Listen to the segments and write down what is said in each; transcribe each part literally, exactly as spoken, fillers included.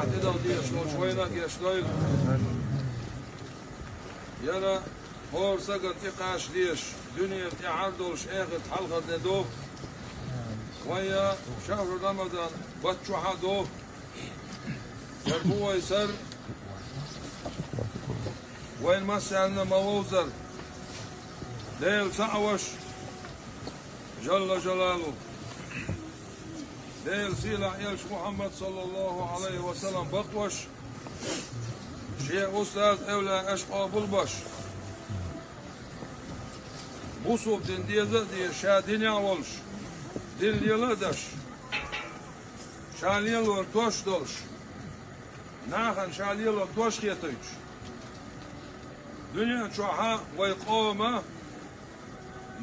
Тидал дезаш долчу вайна а гечдойла. Яра хӀора сагана тӀекхача дезаш, дуьненан тӀаьхьара долуш эхарт хьалхара де ду. Вайн шахьру Рамадан бат чохь а ду. Яра бу вай сар, вайн массарна ма вовзар. Дела цхьаъ ваш, Жалла Жалалу. Делан сийлахь элча Мухьаммад, саллаллаху Ӏалайхи ва саллам, бакъваш, шен устаз, эвлаяаш къобалбаш, бусулба дин деза а дезаш, ша динехь волуш, дин лела а даш, ша лелор дош долуш, нахана ша лелор дош хетуьйтуш, дуьнен чохьа вай къома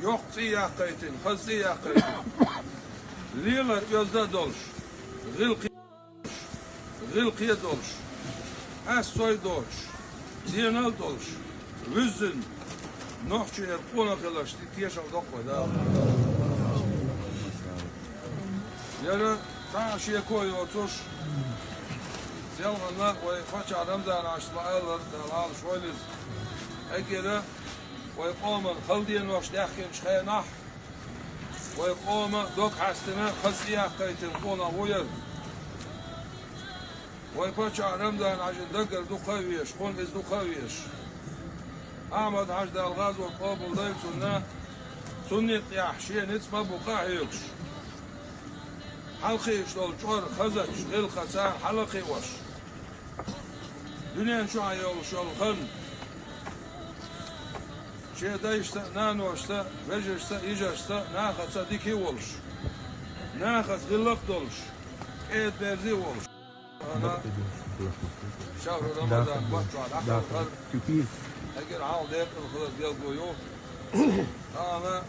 йоккха цӀе яккхийтина, хаза цӀе яккхийтина, лелар оьзда а долуш, гӀиллакхе, гӀиллакхе а долуш, хьаьсцой а доцуш, зенал а долуш, вуьззина, нохчийн къонахаллаш тешал доккхой Дала. Яра цхьа а шеко а йоцуш, селхана вай паччахь Рамзан-Хьаьжас ма-аллара, Дала Ӏалашвойла иза, эггара вай къоман хала денош даьхкинчу хенахь, вай къома дог хьаьстина, хаза цӀе яккхийтина къонах ву яра. Вай паччахь Рамзан-Хьаьжин даггара дукха а везаш, кхунна иза дукха а везаш. Ахьмад-Хьаьжа, Дала гӀазот къобалдойла цунна, цунна тӀехь шен ницкъ ма бу къа а хьоьгуш, хьалакхуьуш долу чкъор хазачу гӀиллакхаца хьала а кхиош, дуьнен чохь йолуш йолу хан шен дайшца а, наношца а, вежаршца а, йижаршца а, нахаца а дика а волуш, нахаца гӀиллакх а долуш, кӀеда-берза а волуш. Ана шахьру Рамадан бат чохь дӀакхалхар, эггара хьалха декъала хилар билгало ю. Ана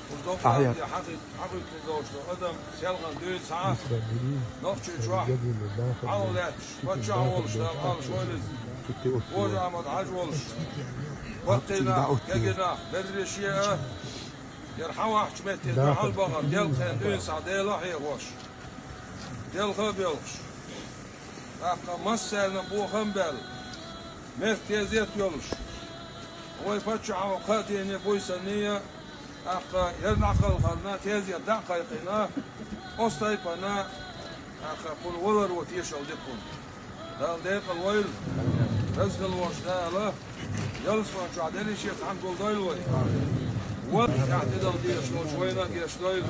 кху доккха хьакъ-, хьакъ-, хьакъ-, долуш долу адам селхана дуьйна схьа, нохчийн чохь хьалха лаьтташ паччахь волуш, Дала Ӏалашвойла иза, Божа Ахьмад-Хьаьжа волуш, баккхий нах, кегий нах, берриш а, яра хьан вахча метте дуьхьал бахар, делкъена дуьйна схьа Дела а хьехош, делха а боьлхуш, тӀаккха массарна бохам баьлла, мехка тезет йолуш, вай паччахьо кхаа дене буьйсанна а, тӀаккха яра дӀакхалхарна тезет дӀа а кхайкхина, оцу тайпана, тӀаккха кхунна валаро тешал ди кхунна. Дала декъала войла, веза хила волчу Дала ялсамани чохь дерриш а цхьаьна гулдойла вай. Вай тӀаьхьа тидам дезаш долчу вайна а гечдойла.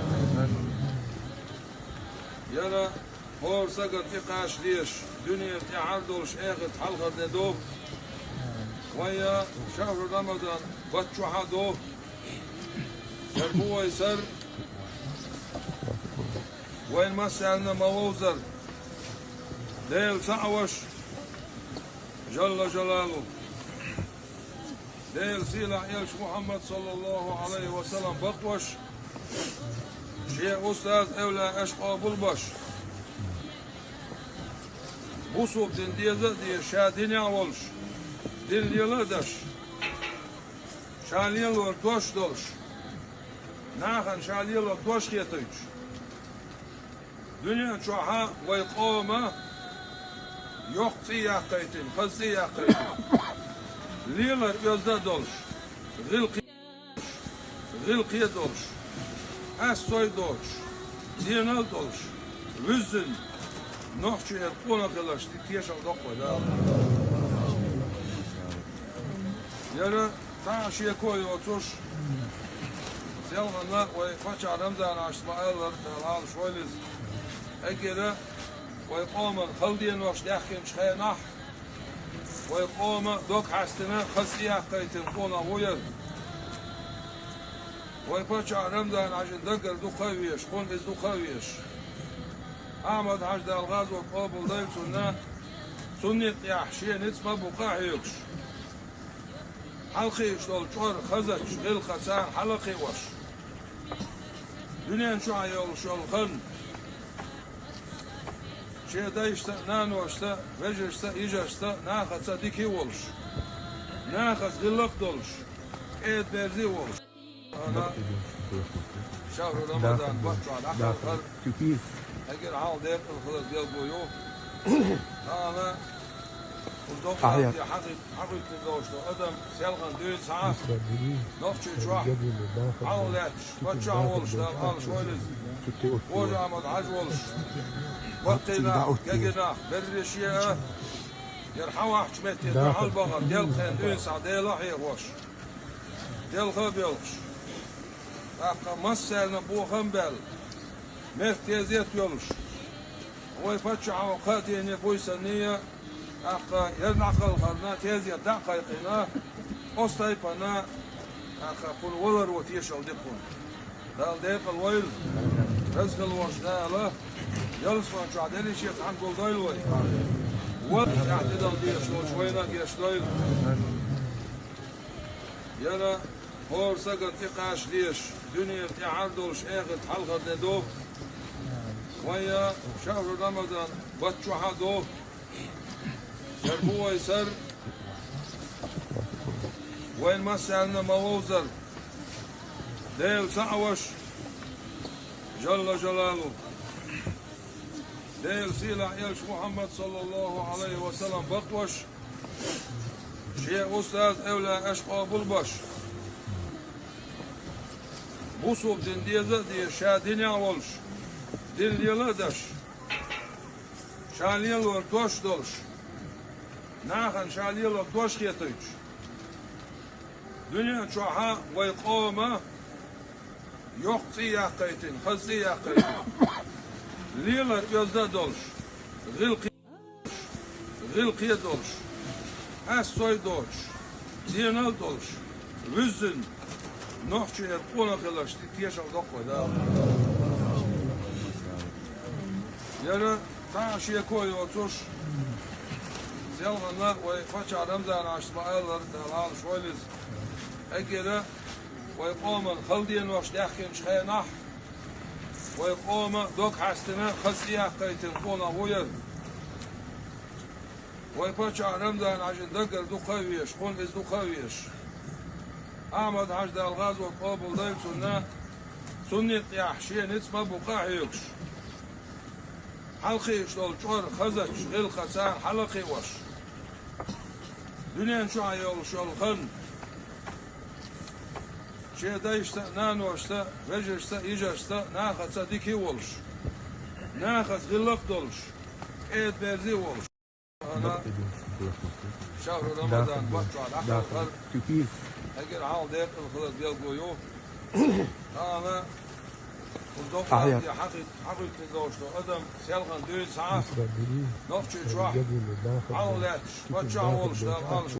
Яра хӀора сагана тӀекхача дезаш, дуьненан тӀаьхьара долуш эхарт хьалхара де ду. Вайн шахьру Рамадан бат чохь а ду. Яра бу вай сар, вайн массарна ма вовзар. Дела цхьаъ ваш, Жалла Жалалу. Делан сийлахь элча Мухьаммад, саллаллаху Ӏалайхи ва саллам, бакъваш, шен устаз, эвлаяаш къобалбаш, бусулба дин деза а дезаш, ша динехь волуш, дин лела а даш, ша лелор дош долуш, нахана ша лелор дош хетуьйтуш, дуьнен чохьа вай къома йоккха цӀе яккхийтина, хаза цӀе яккхийтина, лелар оьзда а долуш, гӀиллакхе, гӀиллакхе а долуш, хьаьсцой а доцуш, зенал а долуш, вуьззина, нохчийн къонахаллаш тешал доккхой Дала. Яра цхьа а шеко а йоцуш, селхана вай паччахь Рамзан-Хьаьжас ма-аллара, Дала Ӏалашвойла иза, эггара вай къоман хала денош даьхкинчу хенахь, вай къома дог хьаьстина, хаза цӀе яккхийтина къонах ву яра. Вай паччахь Рамзан-Хьаьжин даггара дукха а везаш, кхунна иза дукха а везаш. Ахьмад-Хьаьжа, Дала гӀазот къобалдойла цунна, цунна тӀехь шен ницкъ ма бу къа а хьоьгуш, хьалакхуьуш долу чкъор хазачу гӀиллакхаца хьала а кхиош, дуьнен чохь йолуш йолу хан шен дайшца а, наношца а, вежаршца а, йижаршца а, нахаца а дика а волуш, нахаца гӀиллакх а долуш, кӀеда-берза а волуш. Ана шахьру Рамадан бат чохь дӀакхалхар, эггара хьалха декъала хилар билгало ю. Ана, уж доккха хьакъ-, хьакъ-, хьакъ-, долуш долу адам селхана дуьйна схьа, нохчийчохь, хьал лаьтташ, паччахь волуш, Дала Ӏалаш войла иза. Божа Ахьмад-Хьаьжа волуш, баккхийнах, гегийнах, берриш а, яра хьан вахча метте дуьхьал бахар, делкъен дуьйна схьа Дела хьехош, делха а белхаш. ТӀаккха массарна бохам баьлла, мехк тезет йолуш, вай паччахьо кхаа дене буьйсанна а, тӀаккха яра дӀакхалхарна, тезет дӀа а кхайкхина, оцу тайпана, тӀаккха кхуьнан валаро тешалла диккхуна. Дала декъала войла, раза хила волчу Дала, ялсамани чохь деллачу цхьаьна гулдойла вай. Вай тӀаьхьа тидам дезаш долчу вайна а гечдойла. Яра хӀора сагана тӀекхача дезаш, дуьненан тӀаьхьара долуш эхарт хьалхара де ду. Вайн шахьру Рамадан бат чохь а ду. Яра бу вай сар, вайн массарна ма вовзар. Дела ца Ӏаш, Жалла Жалалу. Делан сийлахь элча Мухьаммад, саллаллаху Ӏалайхи ва саллам, бакъвеш, шен устаз-эвлаяаш къобалбеш, бусалба дин деза а дезаш, ша динехь а волуш, дин лела а деш, ша лелорг дош а долуш, нахана ша лелорг дош хетуьйтуш, дуьнен чохь а вай къома йоккха цӀе яккхийтина, хаза цӀе яккхийтина, лелар оьзда а долуш, гӀиллакхе а долуш, гӀиллакхе а долуш, хьаьсцой а доцуш, зенал а долуш, вуьззина, нохчийн къонах хиларш тешалла доккху вай Дала. Яра цхьа а шеко йоцуш, селхана вай паччахь Рамзан-Хьаьжас ма-аллара, Дала Ӏалаш войла иза. Эггара вай къоман хала денош даьхкинчу хенахь, вай къома дог хьаьстина, хаза цӀе яккхийтина къонах ву яра. Вай паччахь Рамзан-Хьаьжин даггара дукха а везаш, кхунна иза дукха а везаш, Ахьмад-Хьаьжа, Дала гӀазот къобалдойла цуьнан, цунна тӀехь шен ницкъ ма бу къа а хьоьгуш, хьалакхуьуш долу чӀора хазачу гӀиллакхаца хьалакхуьуш, дуьнен чохь йолуш йолу хан шен дайшца а, наношца а, вежаршца а, йижаршца а, нахаца а дика а волуш, нахаца гӀиллакх а долуш, кӀеда-берза а волуш. Ана, шахьру Рамадан бат чохь дӀакхалхар, эггара хьалха декъала хилар белго ю. Ана, уж доккха хьакъ-, хьакъ-, хьакъ-, долуш долу адам селхана дуьйна схьа, нохчийчохь, хьал лаьтташ, паччахь волуш, Дала Ӏалаш